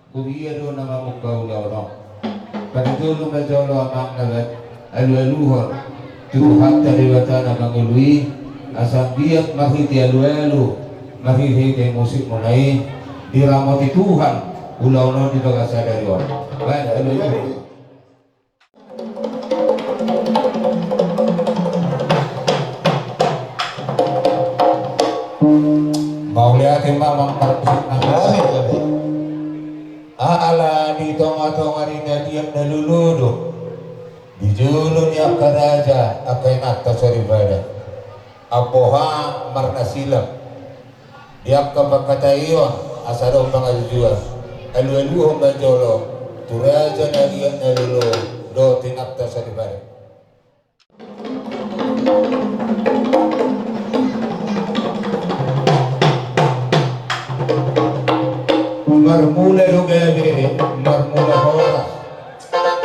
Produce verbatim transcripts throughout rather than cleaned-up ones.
Huria do na mamungka ulaon on. Parjolo ma jolo amang na baen alualuhon tu Tuhanta Debata na mangolu i, asa anggiat marhite alualu, marhite musikmuna i, diramoti Tuhan ulaon on di bagasan sadari on. Baen alualuhon. Mauliate ma amang parmusik nami. Amin, amin. Ala di tongatonga ni na liat na lolo do, di jolo ni angka raja, angka inanta soripada, amboha marnasilam. Di angka pangkataion asa dohot pangajujuan, alualuhon ma jolo tu raja na liat na lolo dohot inanta soripada. Marmula do gabe, marmula horas.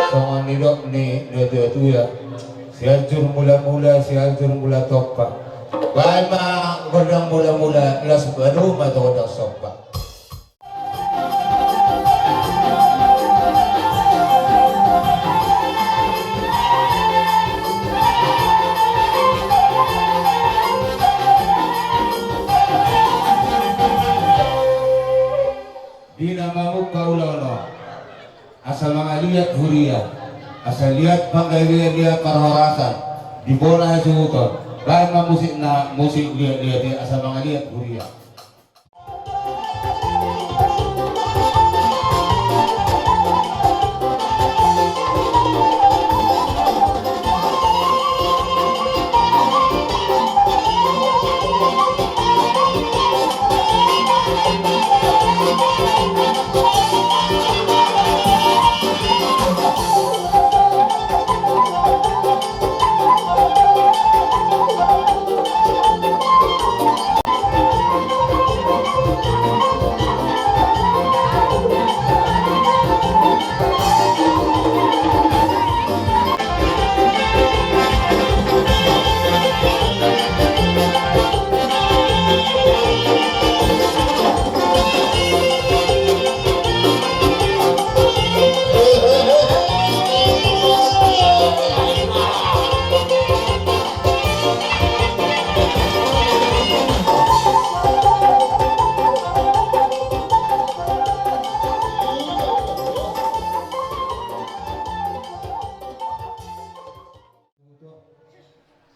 Songon nidok ni natuatua: Sianjur mulamula, Sianjur mula tompa. Baen ma gondang mulamula, las badu ma tu gondang sompa. Di na mamungka ulaon on, asa mangaliat huria, asa liat panggabean, liat parhorasan di bona hasuhuton. Baen ma musik na, musik liatliat i, asa mangaliat huria.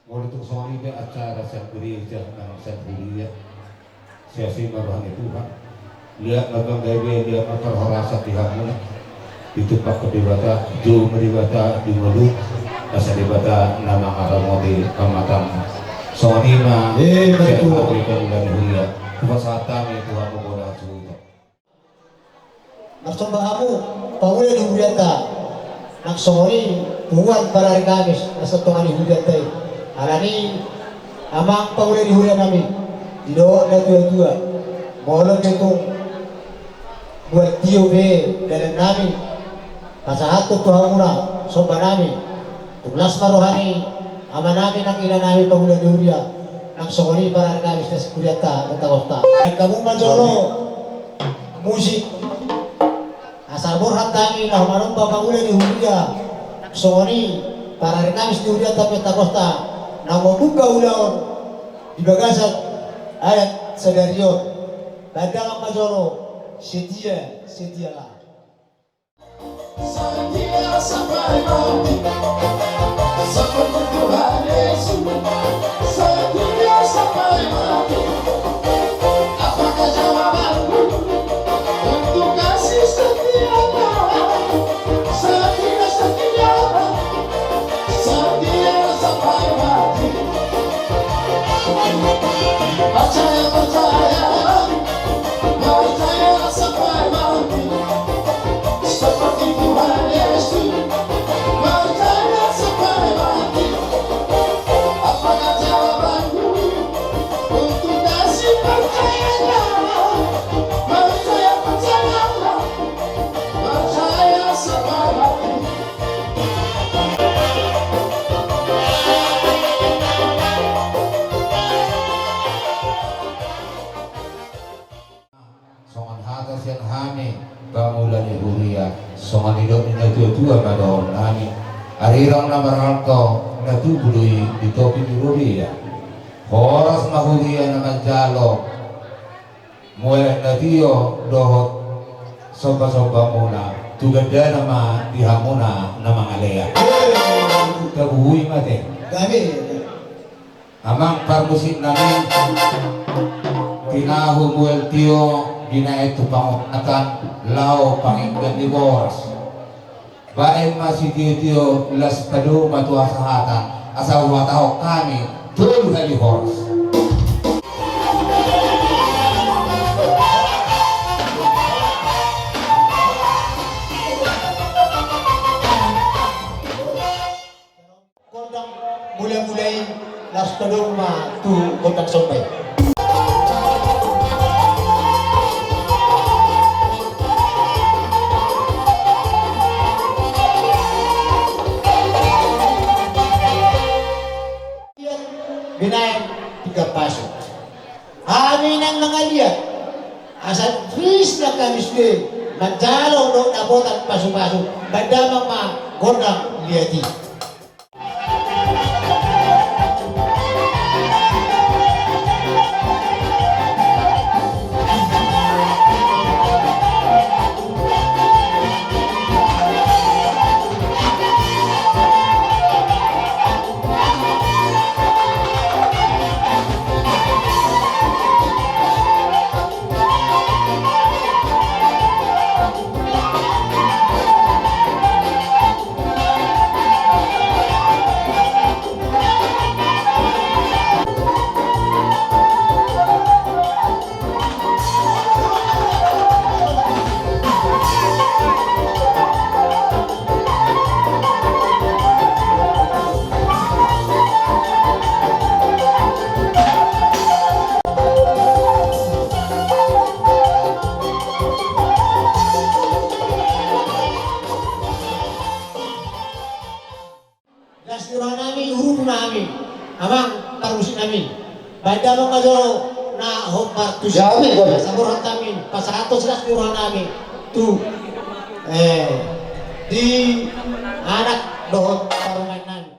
Molo tung songon i pe acara sian gereja nang sian huria, sai asi ma roha ni Tuhan. Liat ma panggabean, liat ma parhorasan di hamuna. Ditumpak Debata, jou ma Debata di ngolu, asa Debata na mangaramoti hamatam. Songon i ma. Eh, sian betul. Hami pangula ni huria, hupasahat hami tu hamu bona hasuhuton. Marsomba hamu pangula ni hurianta, nang songon i punguan parari Kamis na so tonga ni hurianta i. Alani amang pangula ni huria nami, didok natuatua, molo pe tung buat tio be dalan nami, pasahathon tu hamuna somba nami. Tung las ma roha ni ama nami nang ina nami pangula ni huria, nang songon i parari Kamis na sihurianta, na tagosta. Angka muna ma jolo musik, asa borhat hami laho manomba pangula ni huria, nang songon i parari Kamis ni hurianta pe tagosta, na mamungka ulaon di bagasan adat sadari on. Baen damang ma jolo, Setia, Setialah. Setia sampai mati, seperti Tuhan Yesus. Setia sampai mati. Apakah jawabanmu untuk kasih setia Tuhan? Setia, setia, setia sampai mati. Percaya, percaya. Percaya sampai mati, seperti Tuhan Yesus. Percaya sampai mati. Apakah jawabanmu untuk kasih percayanya? Percaya, percayalah. Percaya sampai mati. Songon hata sian hami Pamula ni huria, songon nidok ni natuatua ma dohonon nami. Arirang na marhalto, na tubu do i di topi ni huria. Horas ma huria na manjalo mual na tio dohot sombasomba muna, tu gandana ma di hamuna na mangalean. Tabuhui ma te. Gabe. Amang parmusik nami, tinahu mual tio, binaen tu pangolatan, laho panginggan ni boras. Baen ma sitiotio, las padomu ma tu hasahatan, asa huhatahon hami tolu hali horas. Gondang mulamula i, las padomu ma tu gondang somba i. Binaen pinggan pasu. Hami nang mangaliat, asa ris nang hami sude manjalo dohot dapotan pasupasu, baen damang ma gondang liat i. Las ni roha nami, urupi ma hami, amang parmusik nami. Baen damang ma jolo na hombar tusi. Saborhat hami, pasahathon las ni roha nami tu, eh, di anak dohot parumaen nami.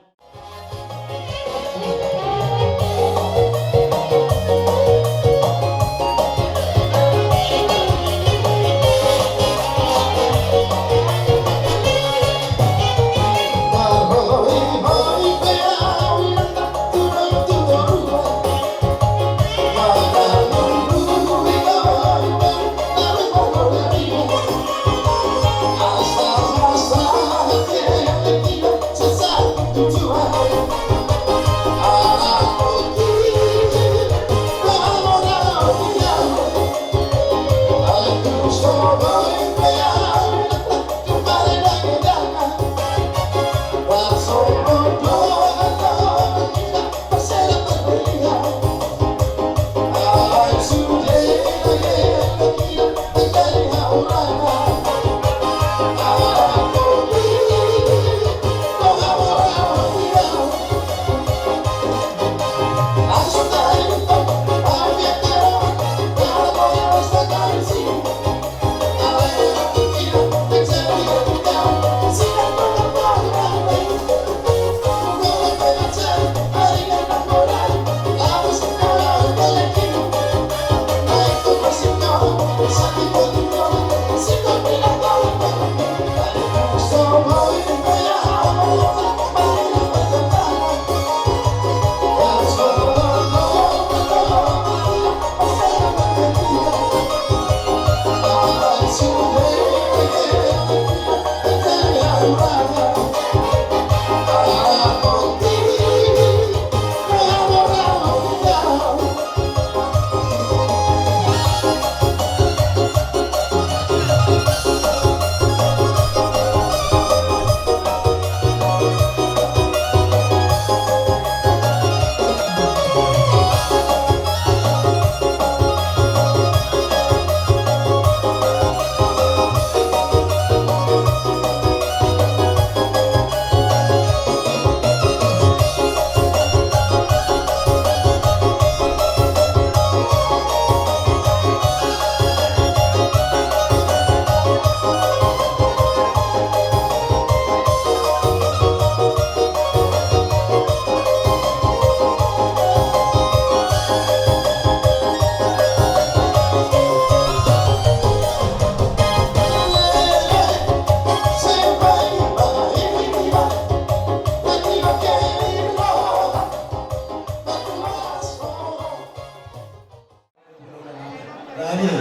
Amang,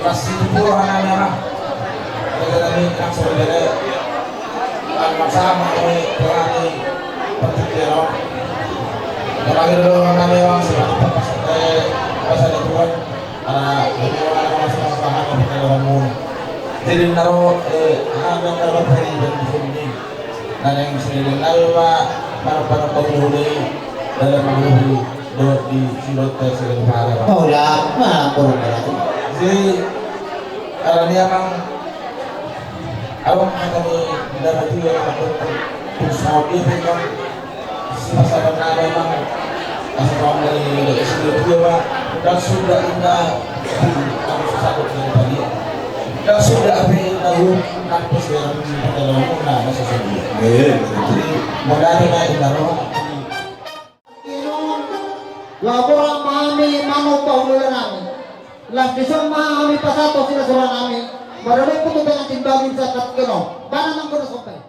pasti tu pura nami, amang. Jadi nami langsung bere. Kan maksama kami berani berpikir, no. Apalagi dulu nami, amang, sudah pas, eh, pas ada Tuhan. Karena itu orang masuk paham, bukan orang mulu. Jadi, naro, eh, hal yang terbaik dari, dari di sini. Na naeng silehon nami ma, manang-manang pangulu i, dalam mangulu i, dohot di sidok te silehon pahara. Oh, ya, ma, kurang berarti. Jadi, ala ni amang, amang hata ni, dalam itu ya, amang, terus mau dia, amang, sipasaran nami, amang, asa amang dari, dari sidok dia, amang, dan sudah indah, amang, sesabut dari tadi. Nang suda ape na hu nang pos dalam pengalaman na na sesuai. Eh, jadi modal na inaro. Laporan ma hami manang pahuluan nami. Las dison ma hami pasahat tu sila sura nami. Maradophon tu pengantin baru sahat keno. Mana nang kena sampai.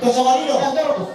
Songon i do. Terus.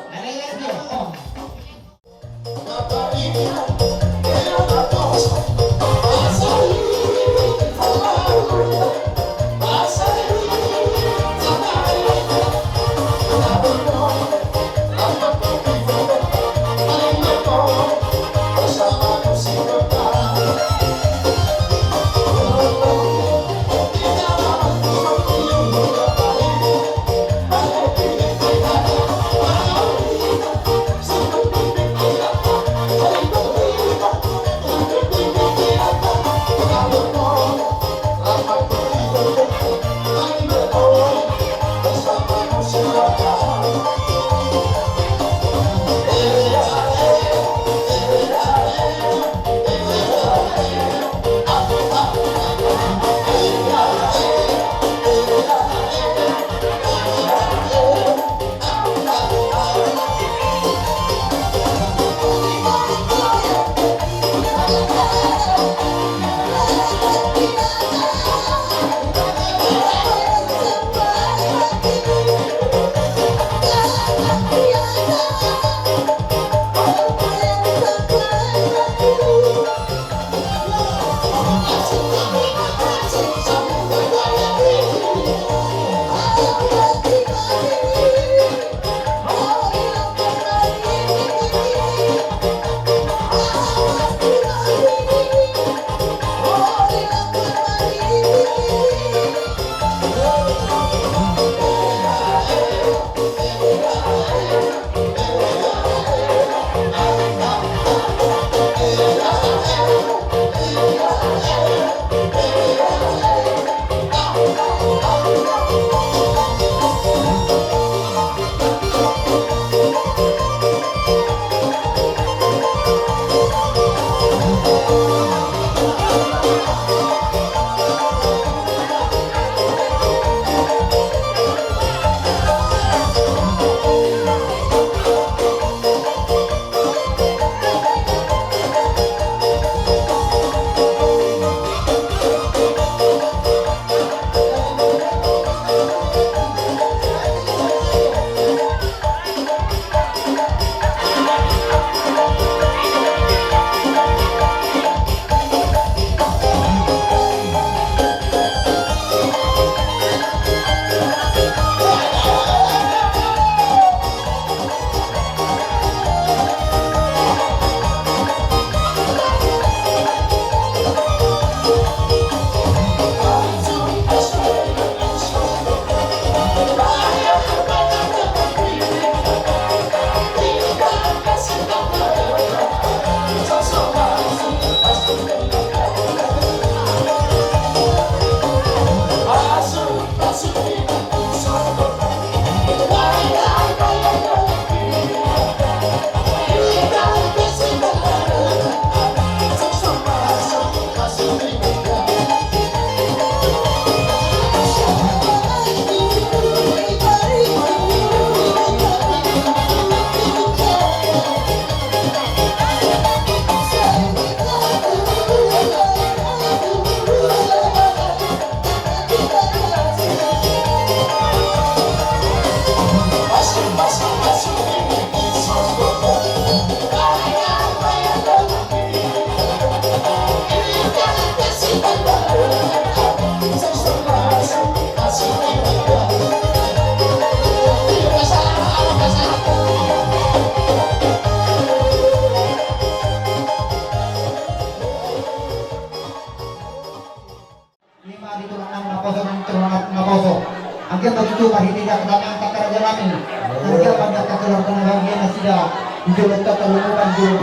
Ima di tulang nami naposo, nang tulang nami naposo. Anggiat ma tutu marhite angka tangan angka raja nami. Anggiat ma di angka keluarga na bahagia nasida di jolo tata, di jolo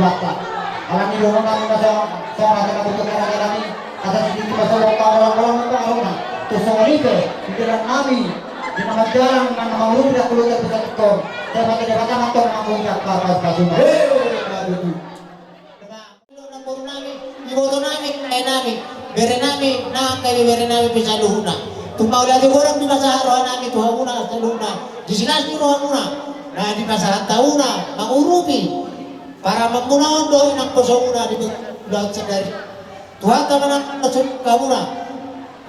alani dohonon nami na songon, songon hata na butuh angka raja nami. Asa sidiki ma songon pangolong-olong nang pangarahutna. Tu songon i pe di dalan nami di na mardalan, na mangurupi di angka keluarga na tingkos. Sai ma Debata ma antong na manggohi angka pasu-pasuna. He, aduh. Namboru nami, iboto nami, ae nami, bere nami, nang angka ibebere nami pe saluhutna. Tung mauliate godang dipasahat roha nami tu hamuna saluhutna. Di silas ni rohamuna na dipasahat hamuna mangurupi paramanmuna on dohot nangkosonmuna di ulaon sadari. Tuhanta ma na mangkaholongi hamuna.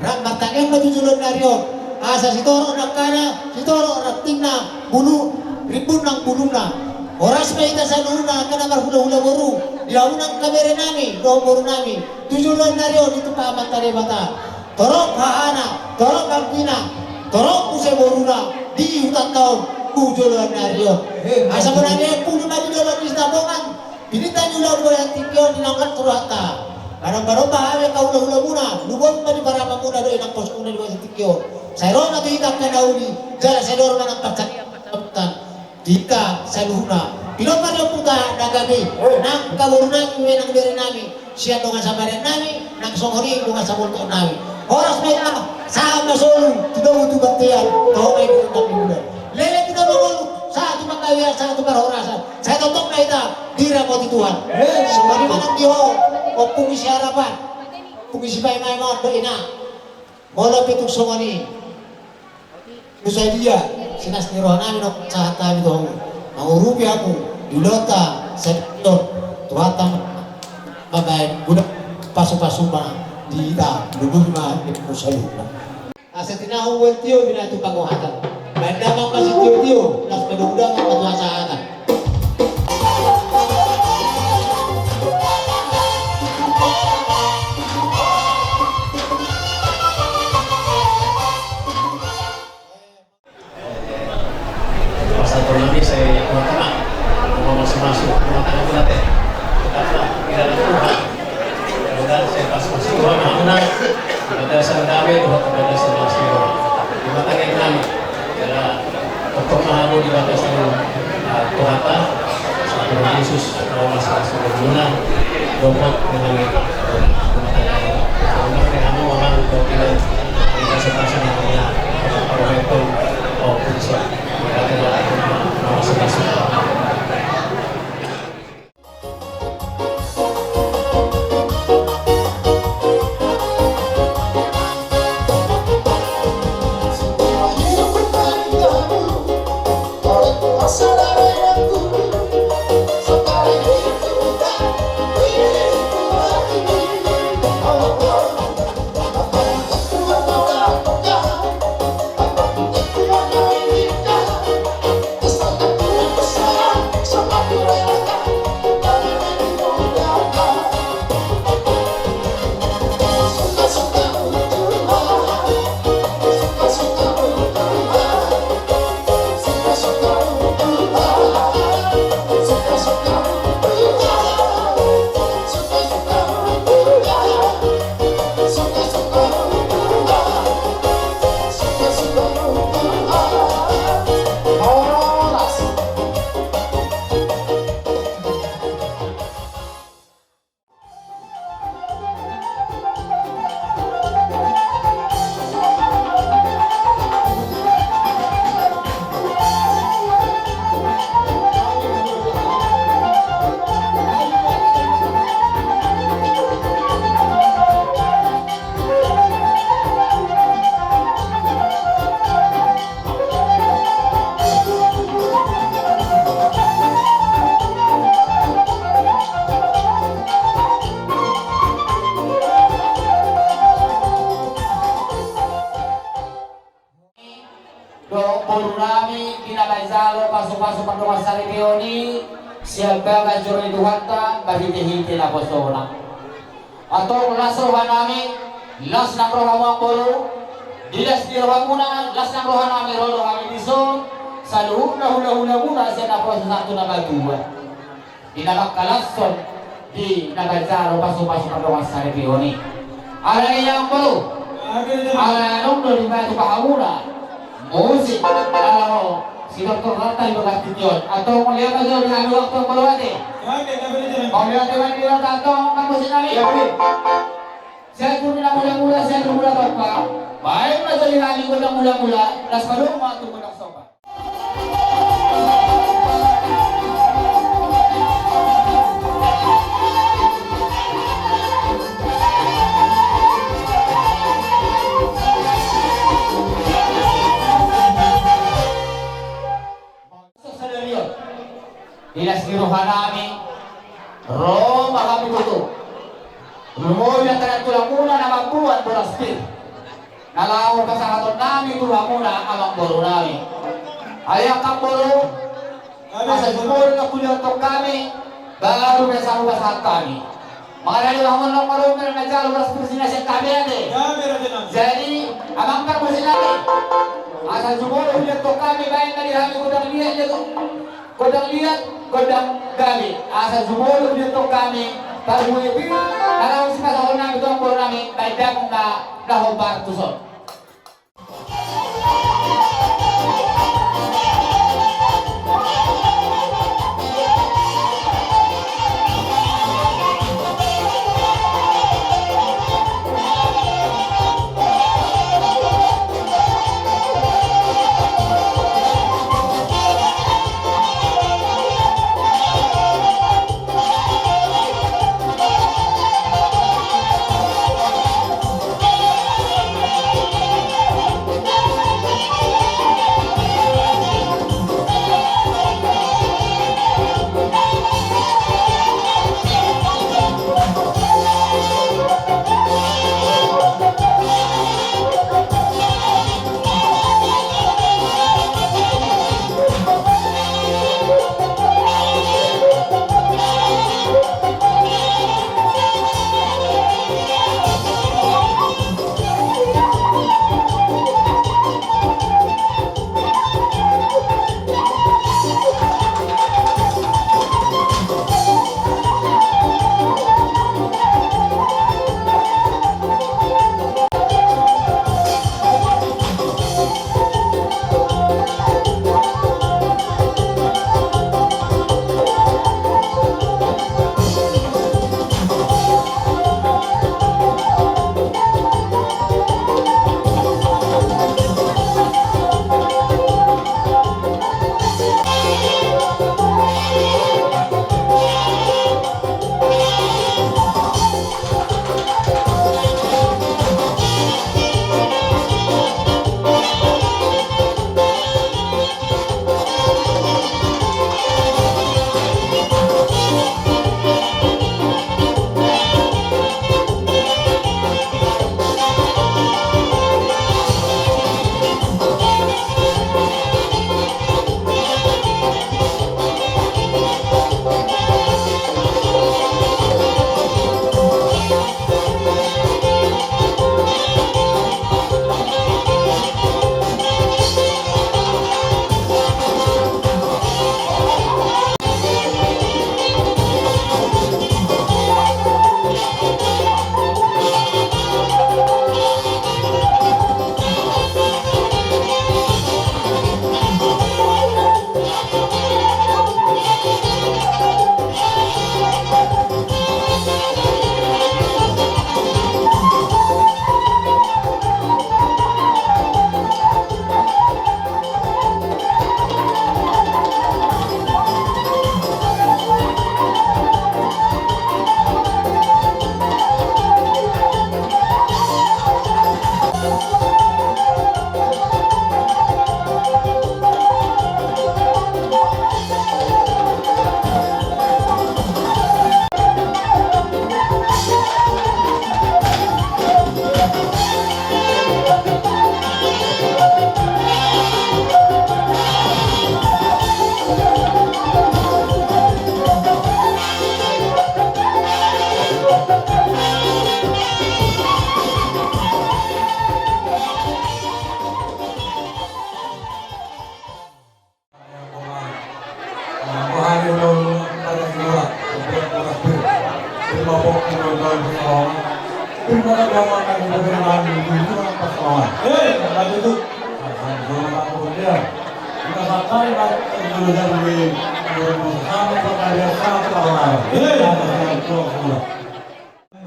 Rap martangiang ma tu joloan ni ari on, asa sitorop nangkana, sitorop rantingna, bulu, Rimbun nang bulungna. Horas ma hita saluhutna angka na marhulahula boru, di hamu angka berenami dohot borunami, tu joloan ni ari on ditumpahon Amanta Debata torop hahana, torop anggina, torop muse boruna di hutanta on tu joloan ni ari on. Asa bona ni pulu ma di dolok ni Sitabongan, pinta ni ulaon di bagasan tingki on di naung tu rohanta. Manombanomba hami angka hulahulamuna, lumobi ma di paramanmuna dohot inang posmuna di bagasan tingki on. Sai ro ma tu hita angka na uli, jala sai dor ma nang pansamotan di hita saluhutna. Pinompar ni ompunta na gabe, nang angka borunami, nang berenami, sian dongan sahariannami, nang songon i dongan saboltoonnami. Horas ma hita, sahat ma solu, tu domu tu bontean, toho ma i di rondang ni bulan. Leleng hita mangolu, sahat tu panggabean, sahat tu parhorasan, sai tongtong ma hita diramoti Tuhan. Songon i ma nang di ho, ompung ni si Harapan, ompung ni si Paimaima on dohot ina. Molo pe tung songon i, tu sadia silas ni rohanami nang sahat hami tu hamu, mangurupi hamu di ulaonta sadari on, Tuhanta ma mambahen godang pasupasu ma di hita, lumobi ma di hamu saluhutna. Asa tinahu buat tio bina tu pangohatan. Baen damang ma sitiotio, las ma dongdang ma tu hasahatan. Pasahaton nami sai Tuhan tama, mamasu-masu, Tuhan tama, Tuhan tama. Tetaplah di dalam Tuhan. Mudah-mudahan sai pasu-pasu Tuhan, hamuna di bagasan dame, Tuhan di bagasan masih. Terima kasih nami. Jala tongtong ma hamu di bagasan, eh, Tuhanta, Tuhan Yesus, Tuhan Yesus, Tuhan Yesus, Tuhan Yesus, Tuhan Yesus. Dohot boru nami di na manjalo pasupasu pardongansaripeon i sian bagas joro ni Tuhanta marhitehite naposona. Antong las roha nami, las nang rohamu amangboru, di las ni rohamuna, las nang roha nami, ro do hami dison, saluhutna hulahulamuna sian naposo sahat tu na matua. Di na mangkalashon, di na manjalo pasupasu pardongansaripeon i. Alani i amangboru, ala naung do dibaen tu hamuna musik na laho sidoktoranta di bagas tingki on. Antong mauliate ma jolo di hami waktu amangboru ate. Mauliate ma di hita antong nang musik nami. Sian juru na mulamula, sian juru na tompa. Baen ma jolo di hami gondang mulamula, laos padomu ma tu gondang somba. Sadari on, di las ni roha nami, ro ma hami tutu. Lumobi angka na tulangmuna na mamboan boras pir na laho pasahaton nami tu hamuna amangboru nami. Alai angka amangboru, Asa jumolo na huliathon hami, baru na sarupa sahat hami. Mangalale ma hamu, nunga ro ma na jalo bolas pir sian hami ate. Jadi amang pargonsi nami, asa jumolo huliathon hami, baen ma di hami gondang liat, gondang liat, gondang gabe. Asa jumolo huliathon hami parbue pir na laho sipasahon nami tu amangboru nami, baen damang ma na hombar tuson.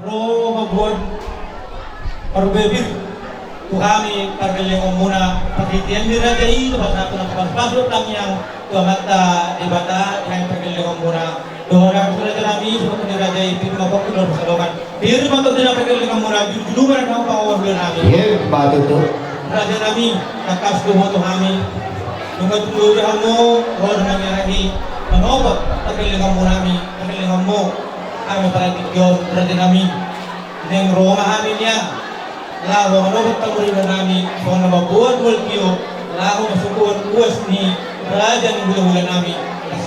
Ro mamboan parbue pir tu hami pargellengonmuna, parhitean ni raja i, tu pasahat na pasu-pasu tangiang tu Amanta Debata di hami pargellengonmuna. Dohonon tu raja nami, suhut ni raja i, pir ma pongki dohot pansalongan. Pir ma tondi na pargellengonmuna, jujur ma na hupangawahon nami. Ima tutu. Raja nami, tangkas do huboto hami. Nunga tung do di hamu ro do nami ahi manopot pargellengonmu nami, pargellengonmu. Hami partingkian raja nami, naeng ro ma hami nian laho manopot panguripan nami songon na mamboan mual tio, laho masukuhon uas ni raja ni hula-hula nami.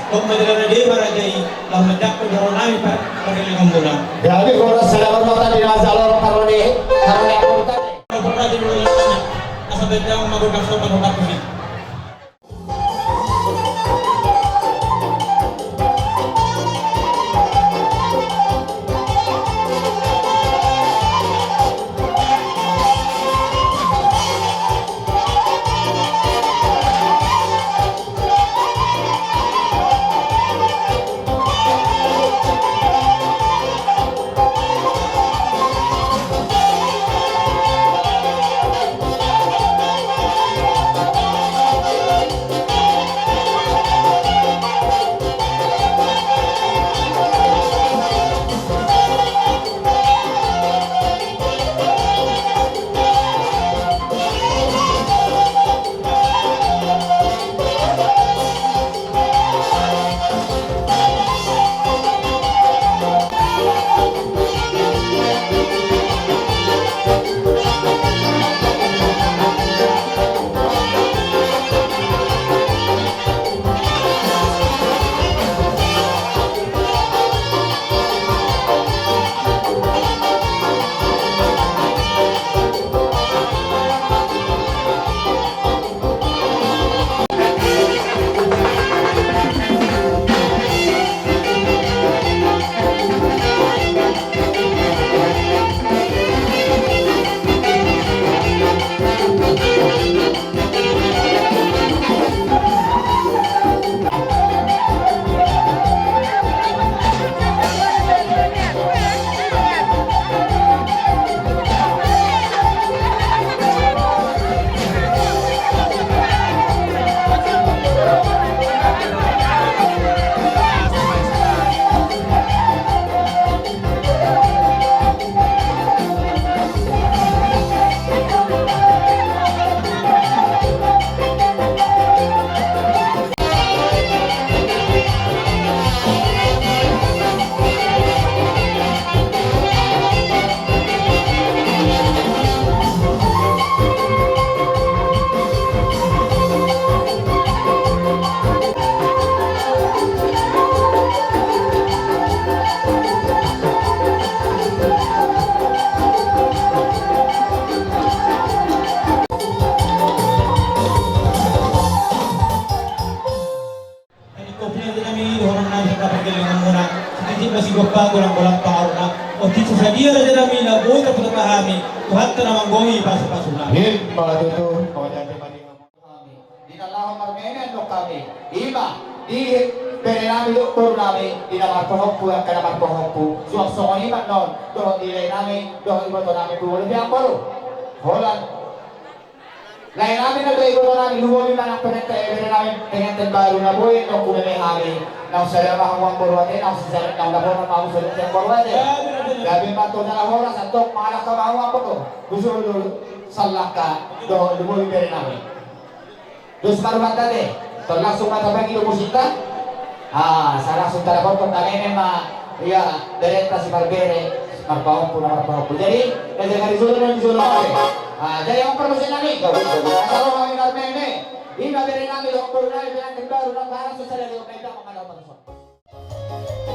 Tong ma jala na dia ma raja i, laho manjangkon dohonon nami par-, pargellengon muna. Jadi, horas sada hormat di na jalo parone, parone hormat. Parone hormat. Asa bentang ma gondang sopan hormat tusi. Jadi, kopi na jala nami, dohonon nami, sangkap pargellengon muna. Sititi ma sigompa, golang-golang pangaruna. Otik so sadia raja nami, na boi tarpatupa hami, Tuhanta na manggohi pasu-pasuna. Ima tutu, mauliate ma di hamu. Di na laho marmeme annon hami, ima di bere nami dohot boru nami, di na marpahompu, angka na marpahompu. Suang songon i ma annon dohot di lae nami, dohot iboto nami, tu molo pe amboru. Holan lae nami na dohot iboto nami, lumobi ma nang penganten, bere nami penganten baru na boi annon humeme hami. Naung sada ma hamu amboru ate, naung sada, naung dapot ma hamu sada amboru ate. Gabe ma antong jala horas, antong mangalangka ma hamu amboru. Husulu sallangka dohot lumobi bere nami. Dos ma rumanta ate, tong langsung ma tapangido musik ta. Ah, sai langsung tadapothon, tameme ma, ia, berenta si marbere, marpahompu, na marpahompu. Jadi, na jaga di jolo, na di jolo ate. Ah, jadi, on parmusik nami. Asa ro hami marmeme. Ima bere nami dohot boru nami, penganten baru, na parmusik sada di on, na ida ma, mana on parmusik.